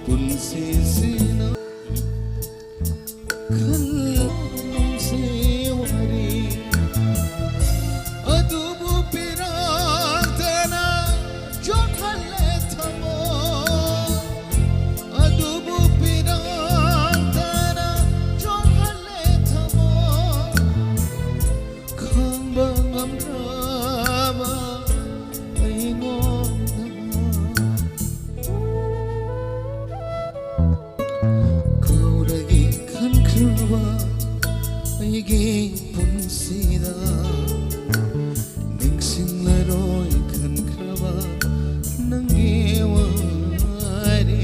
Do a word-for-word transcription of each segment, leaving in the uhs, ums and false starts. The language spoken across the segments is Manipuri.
ꯄꯨꯟꯁꯤꯁꯤꯅ ꯈꯜꯂꯨꯝꯁꯤ ꯋꯥꯔꯤ ꯑꯗꯨꯕꯨ ꯄꯤꯔꯛꯇꯅ ꯆꯣꯠꯍꯜꯂꯦ ꯊꯃꯣꯏ꯫ ꯑꯗꯨꯕꯨ ꯄꯤꯔꯛꯇꯅ ꯆꯣꯠꯍꯜꯂꯦ ꯊꯃꯣꯏ꯫ ꯈꯥꯡꯕ ꯉꯝꯗ꯭ꯔꯕ ꯑꯩꯉꯣꯟꯗ ꯀꯥꯎꯔꯒꯦ ꯈꯟꯈ꯭ꯔꯕ ꯑꯩꯒꯤ ꯄꯨꯟꯁꯤꯗ ꯅꯤꯡꯁꯤꯡꯂꯔꯣꯏ ꯈꯟꯈ꯭ꯔꯕ ꯅꯪꯒꯤ ꯋꯥꯔꯤ꯫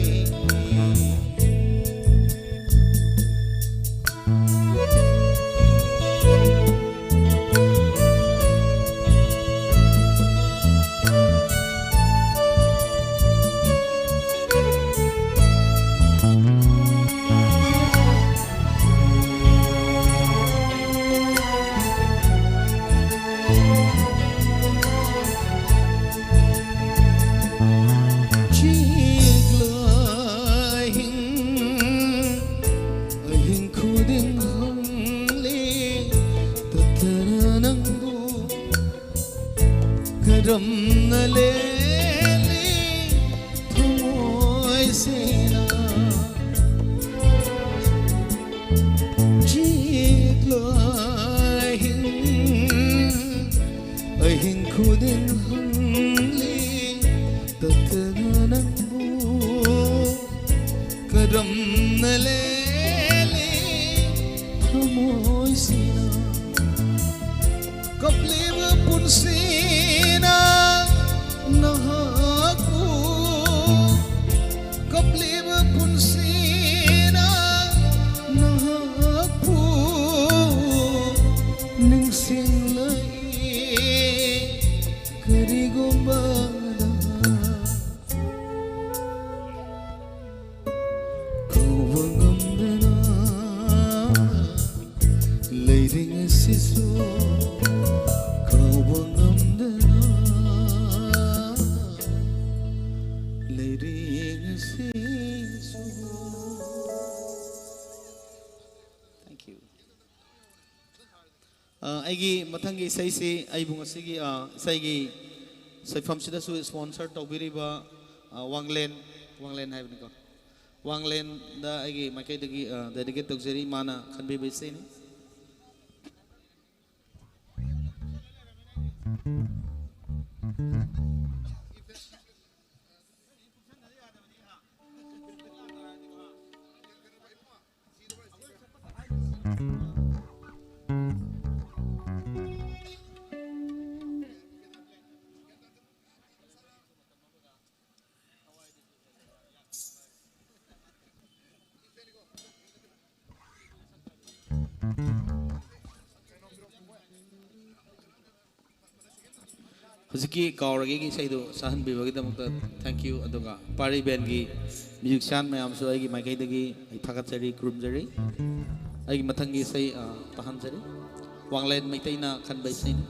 ꯆꯤꯛꯂꯣꯏ ꯑꯍꯤꯡ, ꯑꯍꯤꯡ ꯈꯨꯗꯤꯡ ꯍꯪꯂꯤ, ꯇꯠꯇꯅ ꯅꯪꯕꯨ ꯀꯔꯝꯅ ꯂꯦꯜꯂꯤ ꯊꯃꯣꯏꯁꯤꯅ꯫ ꯆꯤꯛꯂꯣꯏ ꯑꯍꯤꯡ, ꯑꯍꯤꯡ ꯈꯨꯗꯤꯡ ꯍꯪꯂꯤ, ꯇꯠꯇꯅ ꯅꯪꯕꯨ ꯀꯔꯝꯅ ꯂꯦꯜꯂꯤ ꯊꯃꯣꯏꯁꯤꯅ꯫ ꯀꯞꯂꯤꯕ ꯄꯨꯟꯁꯤꯅ ꯅꯍꯥꯛꯄꯨ, ꯀꯞꯂꯤꯕ ꯄꯨꯟꯁꯤꯅ ꯅꯍꯥꯛꯄꯨ ꯅꯤꯡꯁꯤꯡꯂꯛꯏ ꯀꯔꯤꯒꯨꯝꯕꯗ꯫ ꯀꯧꯕ ꯉꯝꯗꯅ ꯂꯩꯔꯤ ꯉꯁꯤꯁꯨ, ꯀꯧꯕ ꯉꯝꯗꯅ ꯂꯩꯔꯦ ꯉꯁꯤꯁꯨ꯫ Thank you. ꯑ, ꯑꯩꯒꯤ ꯃꯊꯪꯒꯤ ꯏꯁꯩꯁꯤ ꯑꯩꯕꯨ ꯉꯁꯤꯒꯤ, ꯑ, ꯏꯁꯩꯒꯤ ꯁꯩꯐꯝꯁꯤꯗꯁꯨ sponsor ꯇꯧꯕꯤꯔꯤꯕ, ꯑ, ꯋꯥꯡꯂꯦꯟ, ꯋꯥꯡꯂꯦꯟ ꯍꯥꯏꯕꯅꯤꯀꯣ, ꯋꯥꯡꯂꯦꯟꯗ ꯑꯩꯒꯤ ꯃꯥꯏꯀꯩꯗꯒꯤ, ꯑ, dedicate ꯇꯧꯖꯔꯤ꯫ ꯃꯥꯅ ꯈꯟꯕꯤꯕ ꯏꯁꯩꯅꯤ꯫ ꯍꯧꯖꯤꯛꯀꯤ ꯀꯥꯎꯔꯒꯦꯒꯤ ꯏꯁꯩꯗꯨ ꯁꯛꯍꯟꯕꯤꯕꯒꯤꯗꯃꯛꯇ thank you꯫ ꯑꯗꯨꯒ ꯄꯥꯔꯤ ꯕꯦꯟꯒꯤ musician ꯃꯌꯥꯝꯁꯨ ꯑꯩꯒꯤ ꯃꯥꯏꯀꯩꯗꯒꯤ ꯑꯩ ꯊꯥꯒꯠꯆꯔꯤ, ꯈꯨꯔꯨꯝꯖꯔꯤ꯫ ꯑꯩꯒꯤ ꯃꯊꯪꯒꯤ ꯏꯁꯩ, ꯑ, ꯇꯥꯍꯟꯖꯔꯤ꯫ ꯋꯥꯡꯂꯦꯟ ꯃꯩꯇꯩꯅ ꯈꯟꯕ ꯏꯁꯩꯅꯤ꯫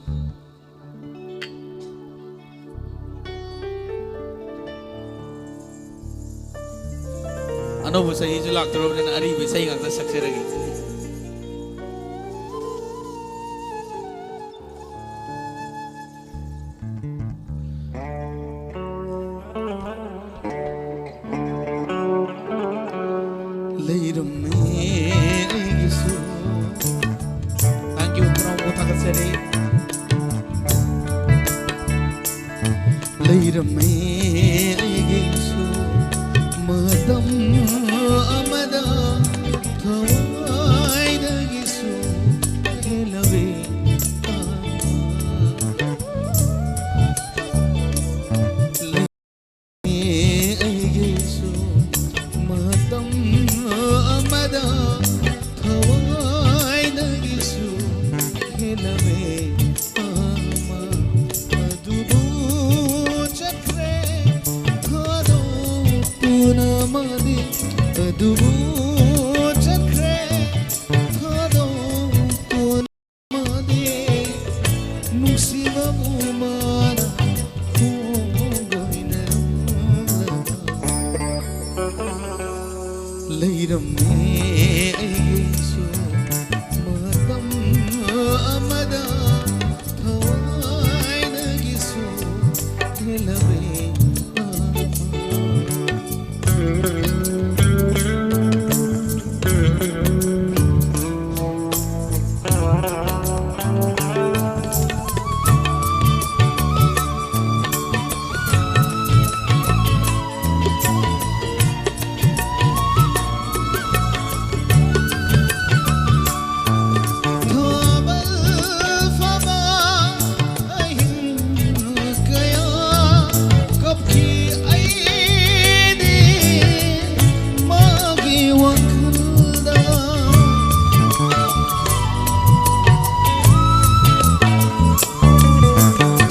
ꯑꯅꯧꯕ ꯆꯍꯤꯁꯨ ꯂꯥꯛꯇꯧꯔꯕꯅꯤꯅ ꯑꯔꯤꯕ ꯏꯁꯩ ꯉꯥꯛꯇ ꯁꯛꯆꯔꯒꯦ꯫ ꯂꯩꯔꯝꯃꯦ ꯑꯩꯒꯤꯁꯨ꯫ Thank you, ꯄꯨꯝꯅꯃꯛꯄꯨ ꯊꯥꯒꯠꯆꯔꯤ꯫ ꯂꯩꯔꯝꯃꯦ ꯑꯩꯒꯤꯁꯨ ꯃꯇꯝ ꯑꯃꯗ ꯊꯋꯥꯏꯗꯒꯤꯁꯨ ꯍꯦꯜꯂꯕꯤ ꯑꯃ꯫ ꯑꯩꯒꯤꯁꯨ ꯃꯇꯝ ꯑꯃꯗ ꯊꯋꯥꯏꯗꯒꯤꯁꯨ ꯍꯦꯜꯂꯝꯃꯦ ꯑꯃ꯫ ꯑꯗꯨꯕꯨ ꯆꯠꯈ꯭ꯔꯦ ꯊꯥꯗꯣꯛꯇꯨꯅ ꯃꯥꯗꯤ, ꯑꯗꯨꯕꯨ ꯆꯠꯈ꯭ꯔꯦ ꯊꯥꯗꯣꯛꯇꯨꯅ ꯃꯥꯗꯤ꯫ ꯅꯨꯡꯁꯤꯕꯕꯨ ꯃꯥꯅ ꯈꯣꯡꯒꯣꯏꯅꯔꯝꯂꯕ ꯂꯩꯔꯝꯃꯦ ꯑꯩꯒꯤꯁꯨ ꯃꯇꯝ ꯑꯃꯗ ꯊꯋꯥꯏꯗꯒꯤꯁꯨ ꯍꯦꯜꯂꯕꯦ ꯑꯃ꯫ ꯊꯥꯕꯜ ꯐꯥꯕ ꯑꯍꯤꯡ ꯀꯌꯥ ꯀꯞꯈꯤ ꯑꯩꯗꯤ ꯃꯥꯒꯤ ꯋꯥꯈꯜꯗ꯫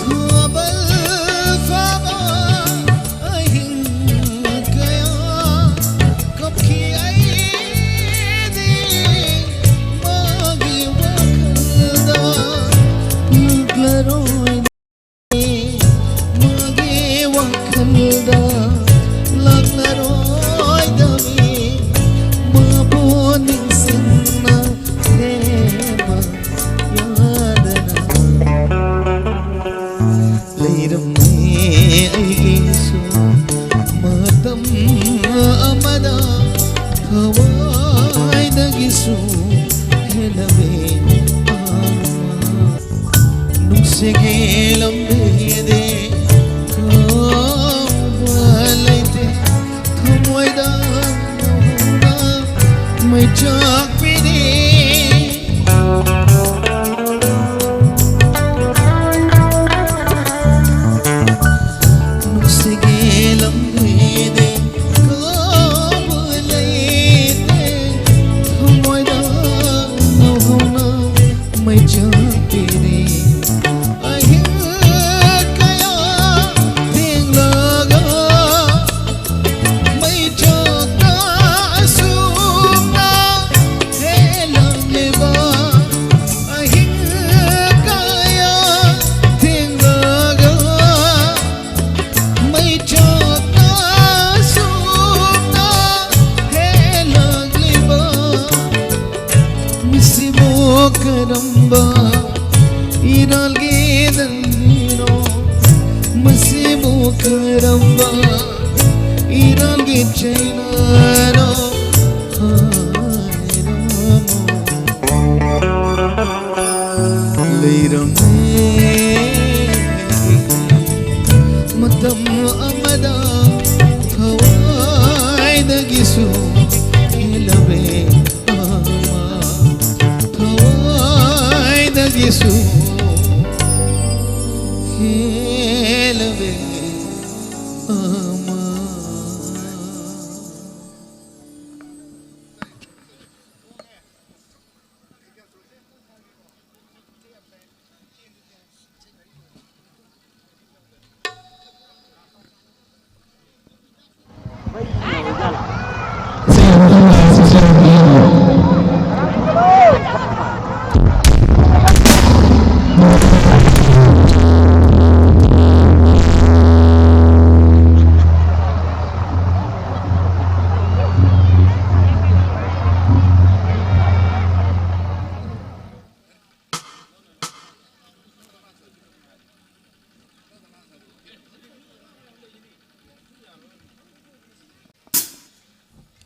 ꯊꯥꯕꯜ ꯐꯥꯕ ꯑꯍꯤꯡ ꯀꯌꯥ ꯀꯞꯈꯤ ꯑꯩꯗꯤ ꯃꯥꯒꯤ ꯋꯥꯈꯜꯗ꯫ ꯂꯥꯛꯂꯔꯣꯏ ꯃꯥꯒꯤ ꯋꯥꯈꯜꯗ ꯂꯥꯛꯂꯔꯣꯏꯗꯕꯤ ꯃꯥꯕꯨ ꯅꯤꯡꯁꯤꯡꯅ ꯊꯦꯝꯕ ꯌꯥꯗꯅ ꯂꯩꯔꯝꯃꯦ ꯑꯩꯒꯤꯁꯨ ꯃꯇꯝ ꯑꯃꯗ ꯊꯋꯥꯏꯗꯒꯤꯁꯨ ꯍꯦꯜꯂꯝꯃꯦ ꯑꯃ꯫ ꯅꯨꯡꯁꯤꯒꯤ ꯂꯝꯕꯤꯗꯤ ꯀꯥꯎꯕ ꯂꯩꯇꯦ, ꯊꯃꯣꯏꯗ ꯅꯧꯅ ꯃꯩ ꯆꯥꯛꯄꯤꯔꯤ꯫ ꯅꯨꯡꯁꯤꯒꯤ ꯂꯝꯕꯤꯗꯤ ꯀꯥꯎꯕ ꯂꯩꯇꯦ, ꯊꯃꯣꯏꯗ ꯅꯧꯍꯧꯅ ꯃꯩ ꯆꯥꯛꯄꯤꯔꯤ꯫ ꯑꯍꯤꯡ ꯀꯌꯥ ꯊꯦꯡꯂꯒ ꯃꯩ ꯆꯥꯛꯅ ꯑꯁꯨꯝꯅ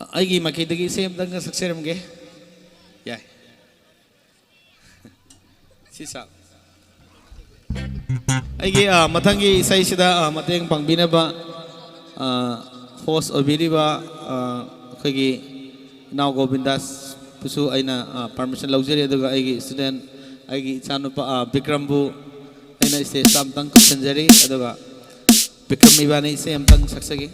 ꯑꯩꯒꯤ ꯃꯥꯏꯀꯩꯗꯒꯤ ꯏꯁꯩ ꯑꯝꯇꯪꯒ ꯁꯛꯆꯔꯝꯒꯦ꯫ ꯌꯥꯏ꯫ ꯁꯤ ꯁꯥ-, ꯑꯩꯒꯤ, ꯑ, ꯃꯊꯪꯒꯤ ꯏꯁꯩꯁꯤꯗ, ꯑ, ꯃꯇꯦꯡ ꯄꯥꯡꯕꯤꯅꯕ, ꯑ, host ꯑꯣꯏꯕꯤꯔꯤꯕ, ꯑ, ꯑꯩꯈꯣꯏꯒꯤ ꯏꯅꯥꯎ ꯒꯣꯕꯤꯟꯗꯥꯁꯄꯨꯁꯨ ꯑꯩꯅ, ꯑ, permission ꯂꯧꯖꯔꯤ, ꯑꯗꯨꯒ ꯑꯩꯒꯤ student, ꯑꯩꯒꯤ ꯏꯆꯥꯅꯨꯄꯥ, ꯑ, ꯕꯤꯀ꯭ꯔꯝꯕꯨ ꯑꯩꯅ stageꯇ ꯑꯝꯇꯪ ꯀꯧꯁꯤꯟꯖꯔꯤ, ꯑꯗꯨꯒ ꯕꯤꯀ꯭ꯔꯝ ꯏꯕꯥꯅꯤ ꯏꯁꯩ ꯑꯝꯇꯪ ꯁꯛꯆꯒꯦ꯫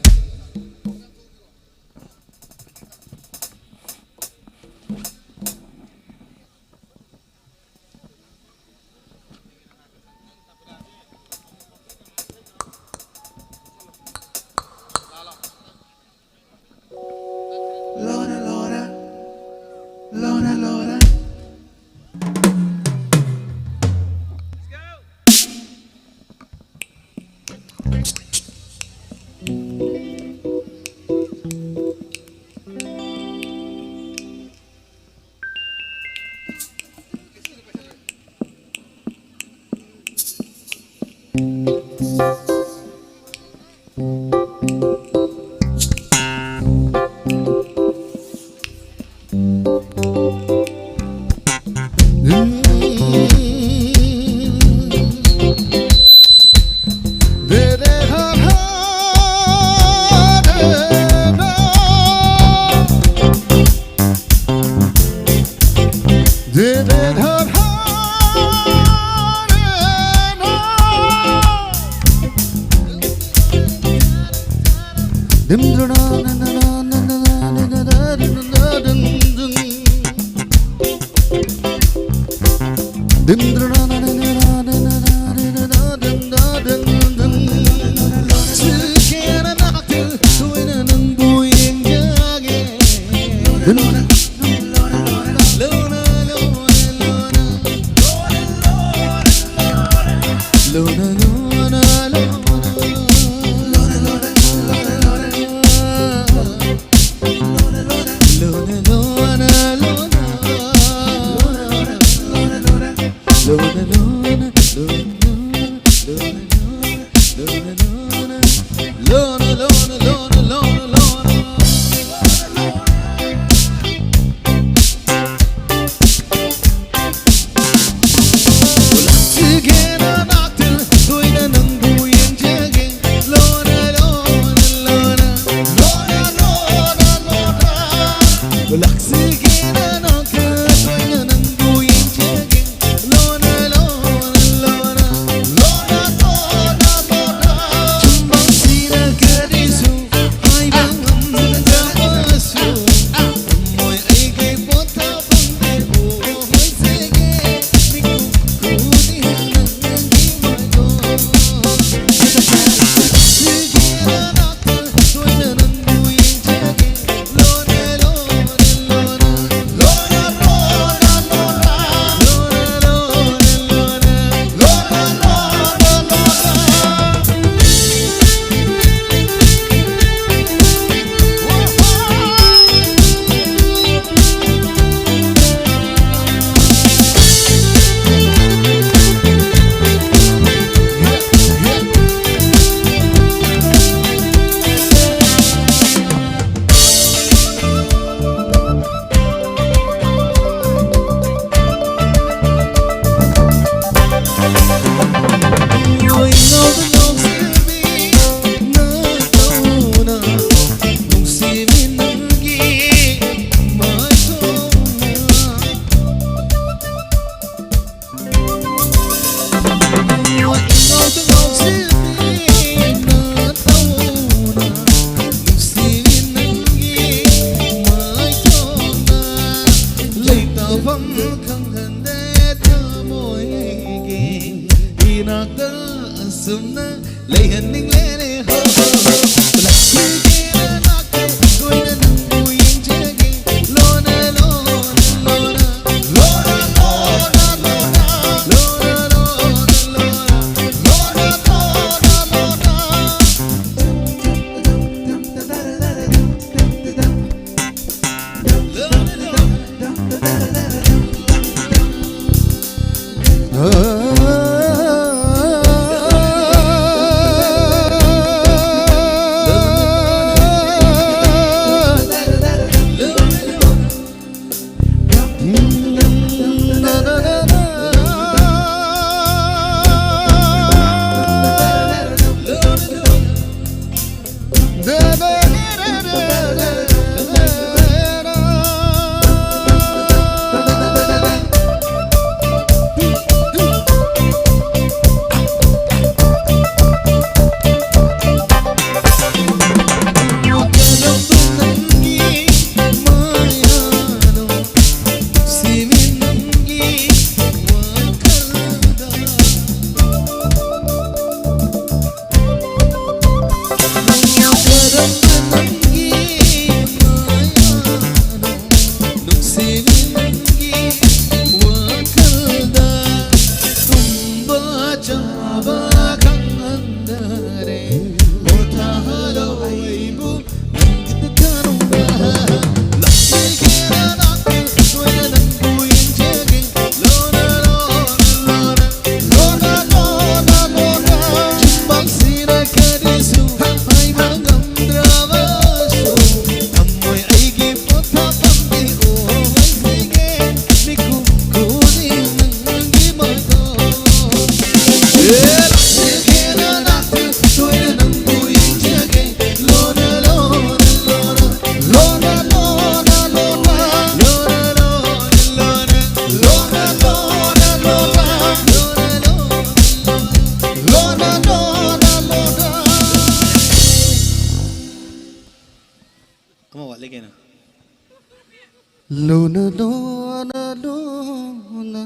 ꯂꯩꯍꯟꯅꯤꯡꯂꯦꯅꯦ ꯍꯣ ꯍꯣ ꯍꯣ꯫ ꯂꯥꯛꯄꯤꯒꯦꯔꯥ ꯂꯥꯛꯀꯦ ꯀꯣꯏꯅ ꯅꯪꯕꯨ ꯌꯦꯡꯖꯒꯦ꯫ ꯂꯣꯅ ꯂꯣꯅ ꯂꯣꯅ ꯂꯣꯅ ꯂꯣꯅ ꯂꯣꯅ ꯂꯣꯅ ꯂꯣꯅ ꯂꯣꯅ ꯂꯣꯅ ꯂꯣꯅ ꯂꯣꯅ ꯑꯃ ꯋꯥꯠꯂꯤ ꯀꯩꯅꯣ? ꯂꯨꯅ ꯂꯨꯅ ꯂꯨꯅ꯫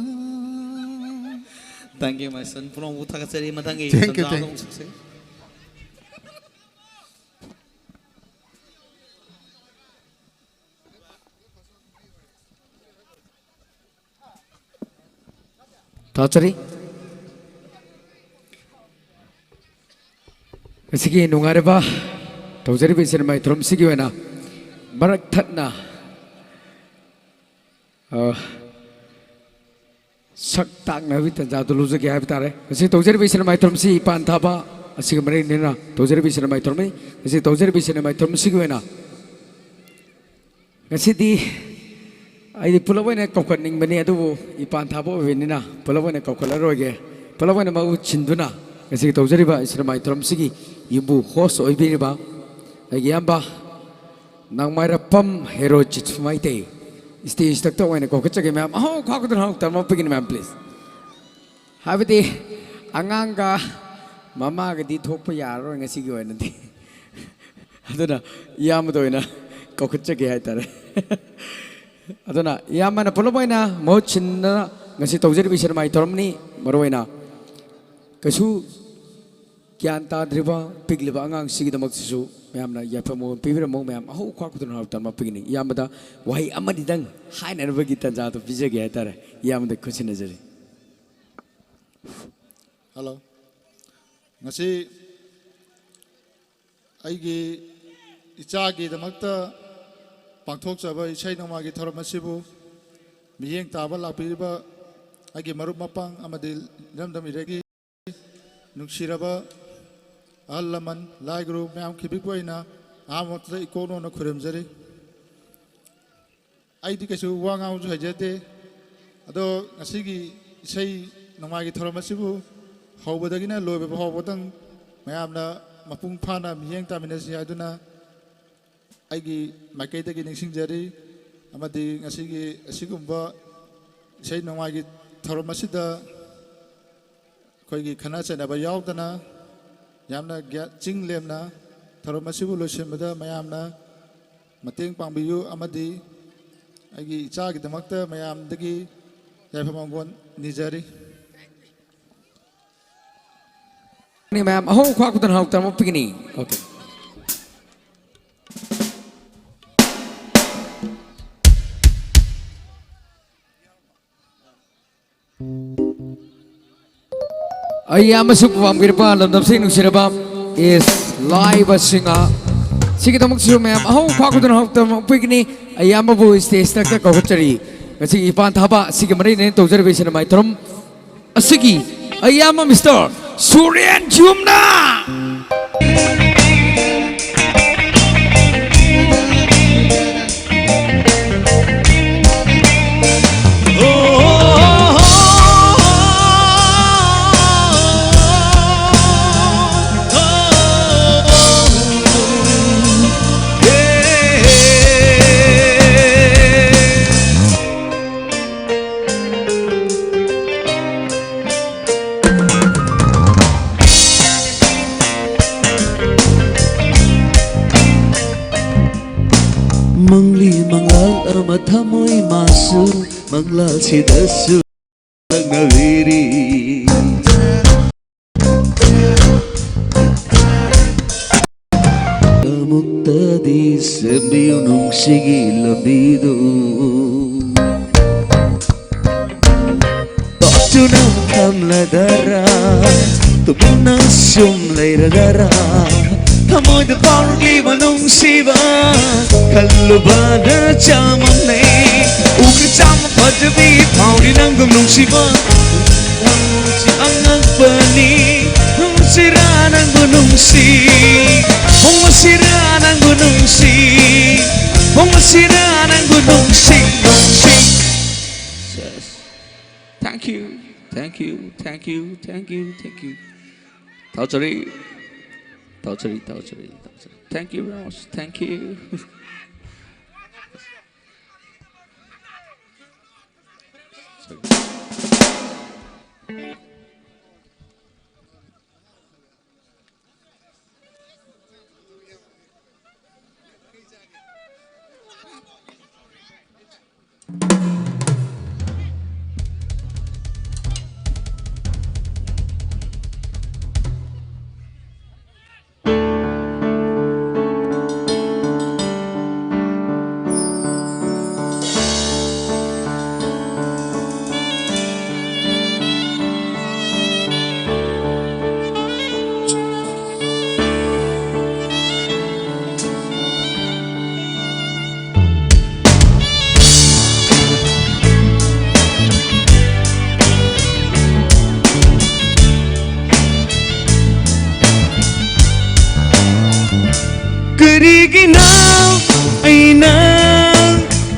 Thank you, my son. ꯄꯨꯝꯅꯃꯛꯄꯨ ꯊꯥꯒꯠꯆꯔꯤ꯫ ꯃꯊꯪꯒꯤ Thank you, ꯇꯥꯟꯖꯥꯗ thank ꯑꯃꯨꯛ ꯁꯛꯁꯤ꯫ ꯊꯥꯖꯔꯤ꯫ ꯉꯁꯤꯒꯤ ꯅꯨꯡꯉꯥꯏꯔꯕ ꯇꯧꯖꯔꯤꯕ ꯏꯁꯩ ꯅꯣꯡꯃꯥꯏ ꯊꯧꯔꯝꯁꯤꯒꯤ ꯑꯣꯏꯅ ꯃꯔꯛ ꯊꯠꯅ, ꯑ, ꯁꯛ ꯇꯥꯛꯅꯕꯒꯤ ꯇꯥꯟꯖꯥꯗꯨ ꯂꯧꯖꯒꯦ ꯍꯥꯏꯕ ꯇꯥꯔꯦ꯫ ꯉꯁꯤ ꯇꯧꯖꯔꯤꯕ ꯏꯁꯩ ꯅꯣꯡꯃꯥꯏ ꯊꯧꯔꯝꯁꯤ ꯏꯄꯥꯟ ꯊꯥꯕ ꯑꯁꯤꯒ ꯃꯔꯤ ꯂꯩꯅꯅ ꯇꯧꯖꯔꯤꯕ ꯏꯁꯩ ꯅꯣꯡꯃꯥꯏ ꯊꯧꯔꯝꯅꯤ꯫ ꯉꯁꯤ ꯇꯧꯖꯔꯤꯕ ꯏꯁꯩ ꯅꯣꯡꯃꯥꯏ ꯊꯧꯔꯝꯁꯤꯒꯤ ꯑꯣꯏꯅ ꯉꯁꯤꯗꯤ ꯑꯩꯗꯤ ꯄꯨꯂꯞ ꯑꯣꯏꯅ ꯀꯧꯈꯠꯅꯤꯡꯕꯅꯤ, ꯑꯗꯨꯕꯨ ꯏꯄꯥꯟ ꯊꯥꯕ ꯑꯣꯏꯕꯅꯤꯅ ꯄꯨꯂꯞ ꯑꯣꯏꯅ ꯀꯧꯈꯠꯂꯔꯣꯏꯒꯦ꯫ ꯄꯨꯂꯞ ꯑꯣꯏꯅ ꯃꯍꯨꯠ ꯁꯤꯟꯗꯨꯅ ꯉꯁꯤꯒꯤ ꯇꯧꯖꯔꯤꯕ ꯏꯁꯩ ꯅꯣꯡꯃꯥꯏ ꯊꯧꯔꯝꯁꯤꯒꯤ ꯌꯨꯝꯕꯨ, ꯍꯣꯁ ꯑꯣꯏꯕꯤꯔꯤꯕ ꯑꯩꯒꯤ ꯏꯌꯥꯝꯕ ꯅꯥꯡꯃꯥꯏꯔꯥꯛꯄꯝ ꯍꯦꯔꯣꯖꯤꯠ ꯃꯩꯇꯩ ꯁ꯭ꯇꯦꯖꯇ ꯑꯣꯏꯅ ꯀꯧꯈꯠꯆꯒꯦ ꯃꯌꯥꯝ꯫ ꯑꯍꯣ, ꯈ꯭ꯋꯥ ꯈꯨꯗꯨꯅ ꯍꯥꯎ ꯇꯔꯃ ꯄꯤꯒꯅꯤ ꯃꯌꯥꯝ, ꯄ꯭ꯂꯤꯖ꯫ ꯍꯥꯏꯕꯗꯤ ꯑꯉꯥꯡꯒ ꯃꯃꯥꯒꯗꯤ ꯊꯣꯛꯄ ꯌꯥꯔꯔꯣꯏ ꯉꯁꯤꯒꯤ ꯑꯣꯏꯅꯗꯤ꯫ ꯑꯗꯨꯅ ꯏꯌꯥꯝꯕꯗ ꯑꯣꯏꯅ ꯀꯧꯈꯠꯆꯒꯦ ꯍꯥꯏꯇꯥꯔꯦ꯫ ꯑꯗꯨꯅ ꯏꯌꯥꯝꯕꯅ ꯄꯨꯂꯞ ꯑꯣꯏꯅ ꯃꯍꯨꯠ ꯁꯤꯟꯗꯨꯅ ꯉꯁꯤ ꯇꯧꯖꯔꯤꯕ ꯏꯁꯩ ꯅꯣꯡꯃꯥꯏ ꯊꯧꯔꯝꯅꯤ꯫ ꯃꯔꯨꯑꯣꯏꯅ ꯀꯩꯁꯨ ꯒ꯭ꯌꯥꯟ ꯇꯥꯗ꯭ꯔꯤꯕ ꯄꯤꯛꯂꯤꯕ ꯑꯉꯥꯡꯁꯤꯒꯤꯗꯃꯛꯇꯁꯨ ꯃꯌꯥꯝꯅ ꯌꯥꯏꯐ ꯃꯉꯣꯟ ꯄꯤꯕꯤꯔꯝꯃꯨ꯫ ꯃꯌꯥꯝ ꯑꯍꯧ ꯈ꯭ꯋꯥ ꯈꯨꯗꯨꯅ ꯍꯔꯥꯎ ꯇꯝꯕ ꯄꯤꯒꯅꯤ꯫ ꯏꯌꯥꯝꯕꯗ ꯋꯥꯍꯩ ꯑꯃꯅꯤꯗꯪ ꯍꯥꯏꯅꯅꯕꯒꯤ ꯇꯥꯟꯖꯥꯗꯣ ꯄꯤꯖꯒꯦ ꯍꯥꯏꯇꯥꯔꯦ꯫ ꯏꯌꯥꯝꯕꯗ ꯈꯨꯠꯁꯤꯟꯅꯖꯔꯤ꯫ ꯍꯜꯂꯣ꯫ ꯉꯁꯤ ꯑꯩꯒꯤ ꯏꯆꯥꯒꯤꯗꯃꯛꯇ ꯄꯥꯡꯊꯣꯛꯆꯕ ꯏꯁꯩ ꯅꯣꯡꯃꯥꯏꯒꯤ ꯊꯧꯔꯝ ꯑꯁꯤꯕꯨ ꯃꯤꯠꯌꯦꯡ ꯇꯥꯕ ꯂꯥꯛꯄꯤꯔꯤꯕ ꯑꯩꯒꯤ ꯃꯔꯨꯞ ꯃꯄꯥꯡ ꯑꯃꯗꯤ ꯏꯔꯝꯗꯝ ꯏꯔꯩꯒꯤ ꯅꯨꯡꯁꯤꯔꯕ ꯑꯍꯜ ꯂꯃꯟ, ꯂꯥꯏ ꯒꯨꯔꯨ ꯃꯌꯥꯝ ꯈꯤꯕꯤꯛꯄ ꯑꯣꯏꯅ ꯑꯍꯥꯟꯕꯃꯛꯇꯗ ꯏꯀꯣꯛꯅꯣꯅ ꯈꯨꯔꯨꯝꯖꯔꯤ꯫ ꯑꯩꯗꯤ ꯀꯩꯁꯨ ꯋꯥ ꯉꯥꯡꯕꯁꯨ ꯍꯩꯖꯗꯦ꯫ ꯑꯗꯣ ꯉꯁꯤꯒꯤ ꯏꯁꯩ ꯅꯣꯡꯃꯥꯏꯒꯤ ꯊꯧꯔꯝ ꯑꯁꯤꯕꯨ ꯍꯧꯕꯗꯒꯤꯅ ꯂꯣꯏꯕ ꯐꯥꯎꯕꯗꯪ ꯃꯌꯥꯝꯅ ꯃꯄꯨꯡ ꯐꯥꯅ ꯃꯤꯠꯌꯦꯡ ꯇꯥꯃꯤꯟꯅꯁꯤ ꯍꯥꯏꯗꯨꯅ ꯑꯩꯒꯤ ꯃꯥꯏꯀꯩꯗꯒꯤ ꯅꯤꯡꯁꯤꯡꯖꯔꯤ꯫ ꯑꯃꯗꯤ ꯉꯁꯤꯒꯤ ꯑꯁꯤꯒꯨꯝꯕ ꯏꯁꯩ ꯅꯣꯡꯃꯥꯏꯒꯤ ꯊꯧꯔꯝ ꯑꯁꯤꯗ ꯑꯩꯈꯣꯏꯒꯤ ꯈꯠꯅ ꯆꯩꯅꯕ ꯌꯥꯎꯗꯅ ꯌꯥꯝꯅ ꯒ꯭ꯌꯥ-, ꯆꯤꯡ ꯂꯦꯝꯅ ꯊꯧꯔꯝ ꯑꯁꯤꯕꯨ ꯂꯣꯏꯁꯤꯟꯕꯗ ꯃꯌꯥꯝꯅ ꯃꯇꯦꯡ ꯄꯥꯡꯕꯤꯌꯨ ꯑꯃꯗꯤ ꯑꯩꯒꯤ ꯏꯆꯥꯒꯤꯗꯃꯛꯇ ꯃꯌꯥꯝꯗꯒꯤ ꯌꯥꯏꯐ ꯃꯪꯒꯣꯜ ꯅꯤꯖꯔꯤ꯫ ꯃꯌꯥꯝ ꯑꯍꯧ ꯈ꯭ꯋꯥ ꯈꯨꯗꯨꯅ ꯍꯔꯥꯎ ꯇꯝꯕ ꯄꯤꯒꯅꯤ꯫ Okay. ꯑꯩ ꯑꯃꯁꯨ ꯄꯥꯝꯕꯤꯔꯕ ꯂꯝꯗꯝꯁꯤꯡ ꯅꯨꯡꯁꯤꯔꯕ ꯏꯁ ꯂꯥꯏꯕꯁꯤꯡ ꯁꯤꯒꯤꯗꯃꯛꯁꯨ ꯃꯌꯥꯝ ꯑꯍꯧ ꯐꯥꯎꯗꯨꯅ ꯍꯧꯇꯅ ꯎꯠꯄꯤꯒꯅꯤ꯫ ꯑꯩ ꯑꯃꯕꯨ ꯁ꯭ꯇꯦꯖꯇ ꯀꯧꯒꯠꯆꯔꯤ꯫ ꯉꯁꯤꯒꯤ ꯏꯄꯥꯟ ꯊꯥꯕ ꯑꯁꯤꯒꯤ ꯃꯔꯤ ꯂꯩꯅꯅ ꯇꯧꯖꯔꯤꯕ ꯏꯁꯩ ꯅꯣꯡꯃꯥꯏ ꯊꯧꯔꯝ ꯑꯁꯤꯒꯤ ꯑꯌꯥꯝꯕ ꯃꯤꯁꯇꯔ ꯁꯨꯔꯦꯟ ꯌꯨꯝꯅ꯫ ꯃꯪꯂꯤ ꯃꯪꯂꯥꯜ ꯑꯃ ꯊꯃꯣꯏ ꯃꯥꯁꯨ ꯃꯪꯂꯥꯜꯁꯤꯗꯁꯨ ꯂꯛꯅꯕꯤꯔꯤ꯫ ꯑꯃꯨꯛꯇꯗꯤ ꯁꯦꯝꯕꯤꯌꯨ ꯅꯨꯡꯁꯤꯒꯤ ꯂꯝꯕꯤꯗꯨ꯫ ꯇꯣꯛꯇꯨꯅ ꯊꯝꯂꯗꯔꯥ, ꯇꯨꯃꯤꯟꯅ ꯁꯨꯝ ꯂꯩꯔꯗꯔꯥ, ꯊꯃꯣꯏꯗ ꯐꯥꯎꯔꯛꯂꯤꯕ ꯅꯨꯡꯁꯤꯕ ꯈꯜꯂꯨꯕꯗ ꯆꯃꯝꯅꯩ꯫ ꯎꯈ꯭ꯔ ꯆꯥꯝꯃ ꯐꯖꯕꯤ ꯐꯥꯎꯔꯤ ꯅꯪꯒꯨꯝ ꯅꯨꯡꯁꯤꯕ꯫ ꯅꯪꯁꯤ ꯑꯉꯛꯄꯅꯤ꯫ ꯅꯨꯡꯁꯤꯔꯥ ꯅꯪꯕꯨ ꯅꯨꯡꯁꯤ꯫ ꯍꯣꯡꯉꯁꯤꯔꯥ ꯅꯪꯕꯨ ꯅꯨꯡꯁꯤ꯫ ꯍꯣꯡꯉꯁꯤꯔꯥ ꯅꯪꯕꯨ ꯅꯨꯡꯁꯤ, ꯅꯨꯡꯁꯤ꯫ Yes. Thank you, thank you, thank you, thank you, thank you. ꯊꯥꯒꯠꯆꯔꯤ, ꯊꯥꯒꯠꯆꯔꯤ, ꯊꯥꯒꯠꯆꯔꯤ, ꯊꯥꯒꯠꯆꯔꯤ꯫ Thank you very much. Thank you. ꯀꯔꯤꯒꯤꯅꯣ ꯑꯩꯅ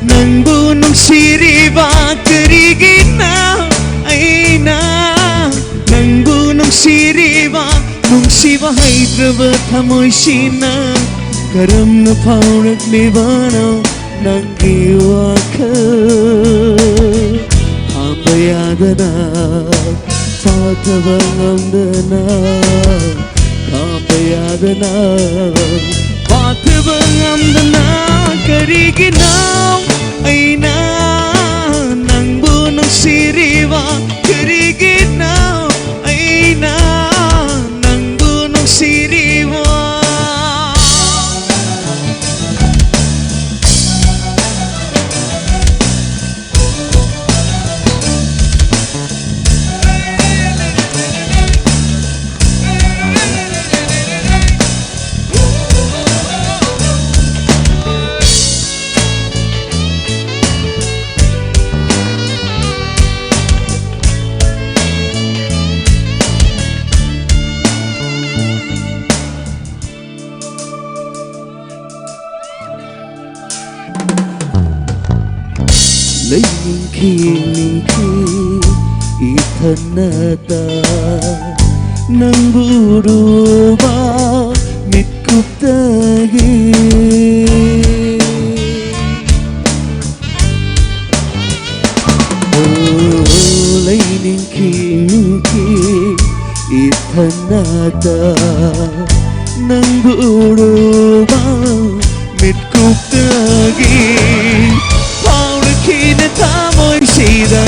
ꯅꯪꯕꯨ ꯅꯨꯡꯁꯤꯔꯤꯕ? ꯀꯔꯤꯒꯤꯅꯣ ꯑꯩꯅ ꯅꯪꯕꯨ ꯅꯨꯡꯁꯤꯔꯤꯕ? ꯅꯨꯡꯁꯤꯕ ꯍꯩꯇ꯭ꯔꯕ ꯊꯃꯣꯏꯁꯤꯅ ꯀꯔꯝꯅ ꯐꯥꯎꯔꯛꯂꯤꯕꯅꯣ ꯅꯪꯒꯤ ꯋꯥꯈꯜ? ꯍꯥꯞꯄ ꯌꯥꯗꯅ, ꯐꯥꯊꯕ ꯉꯝꯗꯅ, ꯍꯥꯞꯄ ꯌꯥꯗꯅ, ꯐꯥꯊꯕ ꯉꯝꯗꯅ, ꯀꯔꯤꯒꯤꯅꯣ ꯑꯩꯅ ꯅꯪꯕꯨ ꯅꯨꯡꯁꯤꯔꯤꯕ? ꯀꯔꯤꯒꯤꯅꯣ ꯑꯩꯅ ꯅꯪꯕꯨ ꯅꯨꯡꯁꯤꯔꯤꯕ? ꯂꯩꯅꯤꯡꯈꯤ, ꯅꯤꯡꯈꯤ ꯏꯊꯟꯅꯇ ꯅꯪꯕꯨ ꯎꯔꯨꯕ ꯃꯤꯠꯀꯨꯞꯇꯒꯤ꯫ ꯑꯣ, ꯂꯩꯅꯤꯡꯈꯤ, ꯅꯤꯡꯈꯤ ꯏꯊꯟꯅꯇ ꯅꯪꯕꯨ ꯎꯔꯨꯕ ꯃꯤꯠꯀꯨꯞꯇꯒꯤ ꯐꯥꯎꯔꯛꯈꯤꯅ ꯊꯃꯣꯏꯁꯤꯗ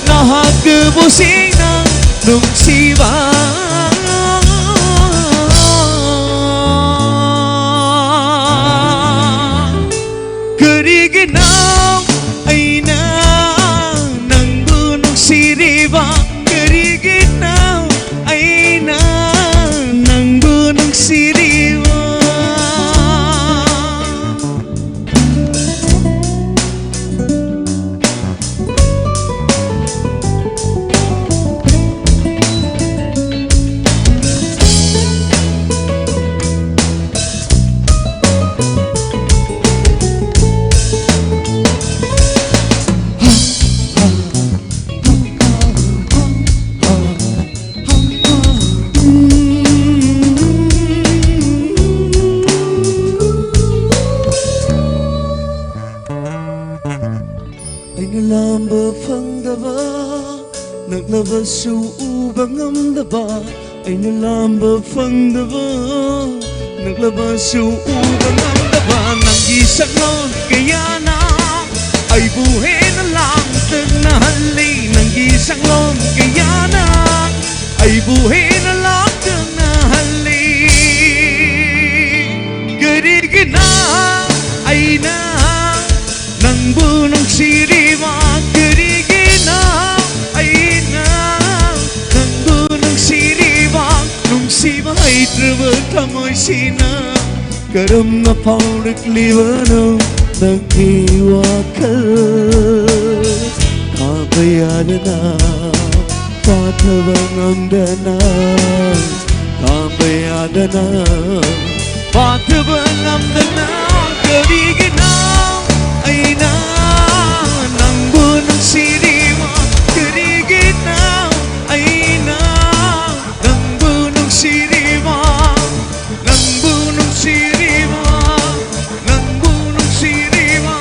ꯅꯍꯥꯛꯄꯨ ꯁꯦꯡꯅ ꯅꯨꯡꯁꯤꯕ꯫ ꯀꯔꯤꯒꯤꯅꯣ ꯑꯩꯅ ꯅꯪꯕꯨ ꯅꯨꯡꯁꯤꯔꯤꯕ? ꯀꯔꯤꯒꯤꯅꯣ ꯑꯩꯅ ꯅꯪꯕꯨ ꯅꯨꯡꯁꯤꯔꯤꯕ? ꯂꯥꯝꯕ ꯐꯪꯗꯕ, ꯅꯛꯂꯕꯁꯨ ꯎꯕ ꯉꯝꯗꯕ, ꯑꯩꯅ ꯂꯥꯝꯕ ꯐꯪꯗꯕ, ꯅꯛꯂꯕꯁꯨ ꯎꯕ ꯉꯝꯗꯕ, ꯅꯪꯒꯤ ꯁꯛꯂꯣꯟ ꯀꯌꯥꯅ ꯑꯩꯕꯨ ꯍꯦꯟꯅ ꯂꯥꯡꯇꯛꯅꯍꯜꯂꯤ, ꯅꯪꯒꯤ ꯁꯛꯂꯣꯟ ꯀꯌꯥꯅ ꯑꯩꯕꯨ ꯍꯦꯟꯅ ꯂꯥꯡꯇꯛꯅꯍꯜꯂꯤ꯫ ꯀꯔꯤꯒꯤꯅ ꯑꯩꯅ ꯅꯪꯕꯨ ꯅꯨꯡꯁꯤꯔꯤꯕ? ꯀꯔꯤꯒꯤꯅ ꯑꯩꯅ ꯅꯪꯕꯨ ꯅꯨꯡꯁꯤꯔꯤꯕ? ꯅꯨꯡꯁꯤꯕ ꯍꯩꯇ꯭ꯔꯕ ꯊꯃꯣꯏꯁꯤꯅ ꯀꯔꯝꯅ ꯐꯥꯎꯔꯛꯂꯤꯕꯅꯣ ꯅꯪꯒꯤ ꯋꯥꯈꯜ? ꯈꯥꯝꯕ ꯌꯥꯗꯅ, ꯐꯥꯊꯕ ꯉꯝꯗꯅ, ꯈꯥꯝꯕ ꯌꯥꯗꯅ, ꯐꯥꯊꯕ ꯉꯝꯗꯅ, ꯀꯔꯤꯒꯤꯅꯣ ꯑꯩꯅ ꯅꯪꯕꯨ ꯅꯨꯡꯁꯤꯔꯤꯕ? ꯀꯔꯤꯒꯤꯅꯣ ꯑꯩꯅ ꯅꯪꯕꯨ ꯅꯨꯡꯁꯤꯔꯤꯕ? ꯅꯪꯕꯨ ꯅꯨꯡꯁꯤꯔꯤꯕ, ꯅꯪꯕꯨ ꯅꯨꯡꯁꯤꯔꯤꯕ,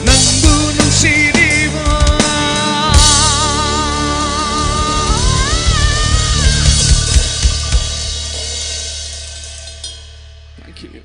ꯅꯪꯕꯨ ꯅꯨꯡꯁꯤꯔꯤꯕ꯫ Thank you.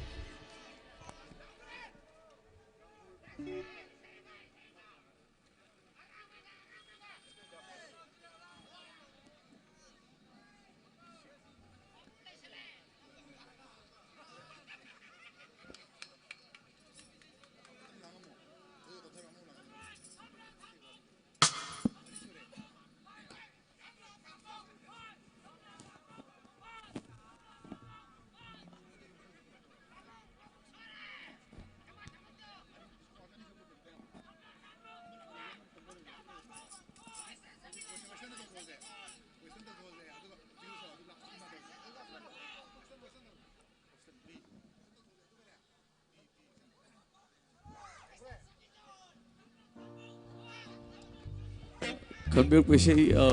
ꯈꯟꯕꯤꯔꯛꯄ ꯏꯁꯩ, ꯑ,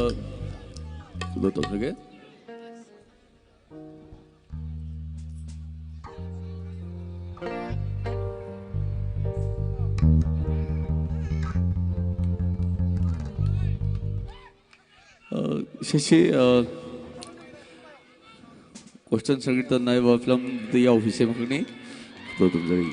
ꯀꯩꯅꯣ ꯇꯧꯖꯒꯦ꯫ ꯁꯤꯁꯤ, ꯑ, Western ꯁꯪꯒꯤꯠꯇ ꯅꯥꯏꯕ ꯐꯤꯂꯝꯗ ꯌꯥꯎꯕꯤ ꯁꯦꯝꯈ꯭ꯔꯅꯤ꯫ ꯑꯗꯣ ꯑꯗꯨꯝ ꯂꯩ꯫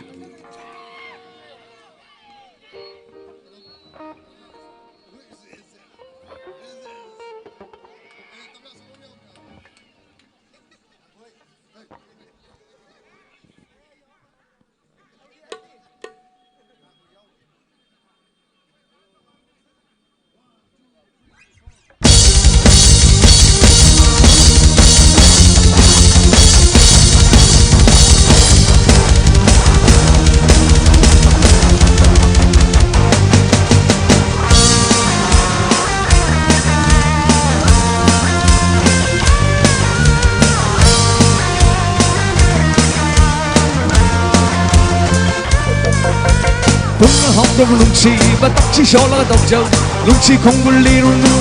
ꯄꯨꯡ ꯑꯍꯨꯝꯗ ꯅꯨꯡꯁꯤꯕ ꯇꯛꯁꯤ ꯁꯣꯜꯂꯒ ꯇꯧꯖꯧ꯫ ꯅꯨꯡꯁꯤ ꯈꯣꯡꯒꯨꯜ ꯂꯤꯔꯨꯅꯨ꯫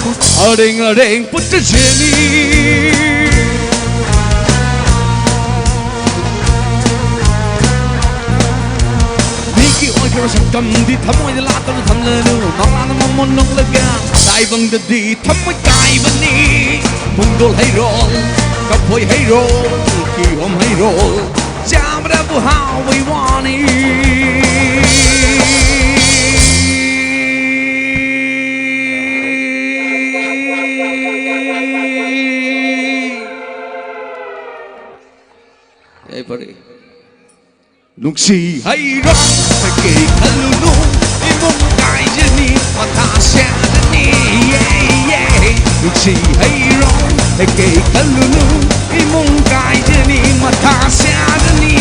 ꯑꯔꯦꯡ ꯑꯔꯦꯡ ꯄꯨꯠꯇ ꯆꯦꯅꯤ꯫ ꯃꯤꯒꯤ ꯑꯣꯏꯈ꯭ꯔꯕ ꯁꯛꯇꯝꯗꯤ ꯊꯃꯣꯏꯗ ꯂꯥꯠꯇꯨꯅ ꯊꯝꯂꯅꯨ꯫ ꯃꯃꯥꯅ ꯃꯃꯣꯟ ꯅꯣꯛꯂꯒ ꯇꯥꯏꯕꯪꯗꯗꯤ ꯊꯃꯣꯏ ꯀꯥꯏꯕꯅꯤ꯫ ꯄꯨꯡꯗꯣꯜ ꯍꯩꯔꯣꯜ, ꯀꯐꯣꯏ ꯍꯩꯔꯣꯜ, ꯀꯤꯍꯣꯝ ꯍꯩꯔꯣꯜ, ꯆꯥꯕꯗꯕꯨ ꯍꯥꯎꯕꯩ ꯋꯥꯅꯤ꯫ ꯌꯥꯏꯐꯔꯦ꯫ ꯅꯨꯡꯁꯤ ꯍꯩꯔꯣ, ꯀꯩꯀꯩ ꯈꯜꯂꯨꯅꯨ, ꯏꯃꯨꯡ ꯀꯥꯏꯖꯅꯤ, ꯃꯊꯥ ꯁꯥꯔꯅꯤ, ꯌꯦ, ꯌꯦ꯫ ꯅꯨꯡꯁꯤ ꯍꯩꯔꯣ, ꯀꯩꯀꯩ ꯈꯜꯂꯨꯅꯨ, ꯏꯃꯨꯡ ꯀꯥꯏꯖꯅꯤ, ꯃꯊꯥ ꯁꯥꯔꯅꯤ꯫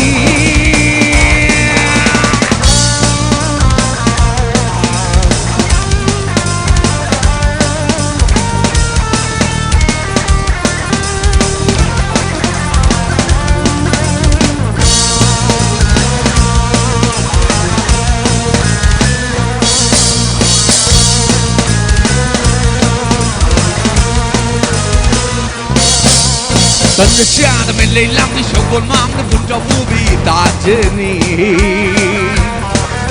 ꯇꯟꯖ ꯆꯥꯗꯕ ꯂꯩ ꯂꯥꯡꯕꯤ ꯁꯒꯣꯜ ꯃꯥꯡꯗ ꯄꯨꯟꯖꯥꯎ ꯄꯨꯕꯤ ꯇꯥꯖꯅꯤ꯫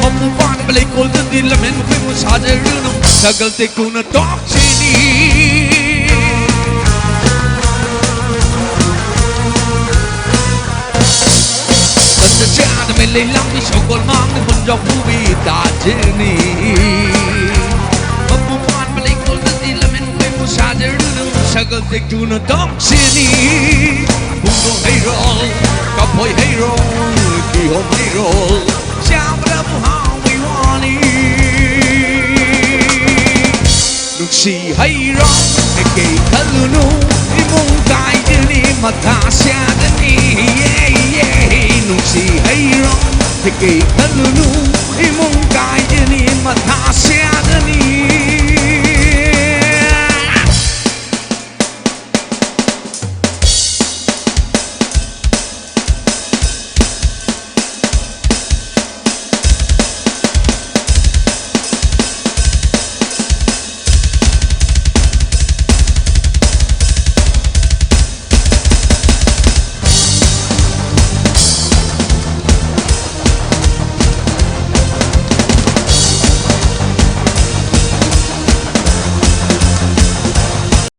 ꯃꯄꯨ ꯄꯥꯟꯕ ꯂꯩꯀꯣꯜꯗꯗꯤ ꯂꯝꯍꯦꯟ ꯃꯈꯣꯏꯕꯨ ꯁꯥꯖꯔꯨꯅꯨ꯫ ꯁꯒꯜ ꯇꯦꯛꯊꯨꯅ ꯇꯣꯛꯆꯅꯤ꯫ ꯆꯥꯗꯃꯩ ꯂꯩ ꯂꯥꯡꯕꯤ ꯁꯒꯣꯜ ꯃꯥꯡꯗ ꯍꯨꯟꯖꯥꯎ ꯄꯨꯕꯤ ꯇꯥꯖꯅꯤ꯫ ꯃꯄꯨ ꯄꯥꯟꯕ ꯂꯩꯀꯣꯜꯗꯗꯤ ꯂꯝꯍꯦꯟ ꯃꯩꯕꯨ ꯁꯥꯖꯔꯨꯅꯨ꯫ ꯁꯒꯜ ꯇꯦꯛꯇꯨꯅ ꯇꯣꯛꯁꯤꯅꯤ꯫ ꯄꯨꯡꯗꯣꯟ ꯍꯩꯔꯣꯜ, ꯀꯐꯣꯏ ꯍꯩꯔꯣꯜ, ꯀꯤꯍꯣꯝ ꯍꯩꯔꯣꯜ, ꯆꯥꯕꯗꯕꯨ ꯍꯥꯎꯕꯩ ꯋꯥꯅꯤ꯫ ꯅꯨꯡꯁꯤ ꯍꯩꯔꯣ, ꯀꯩꯀꯩ ꯈꯜꯂꯨꯅꯨ, ꯏꯃꯨꯡ ꯀꯥꯏꯗꯅꯤ, ꯃꯊꯥ ꯁꯥꯒꯅꯤ, ꯌꯦ, ꯌꯦ꯫ ꯅꯨꯡꯁꯤ ꯍꯩꯔꯣ, ꯀꯩꯀꯩ ꯈꯜꯂꯨꯅꯨ, ꯏꯃꯨꯡ ꯀꯥꯏꯗꯅꯤ, ꯃꯊꯥ ꯁꯥꯒꯅꯤ꯫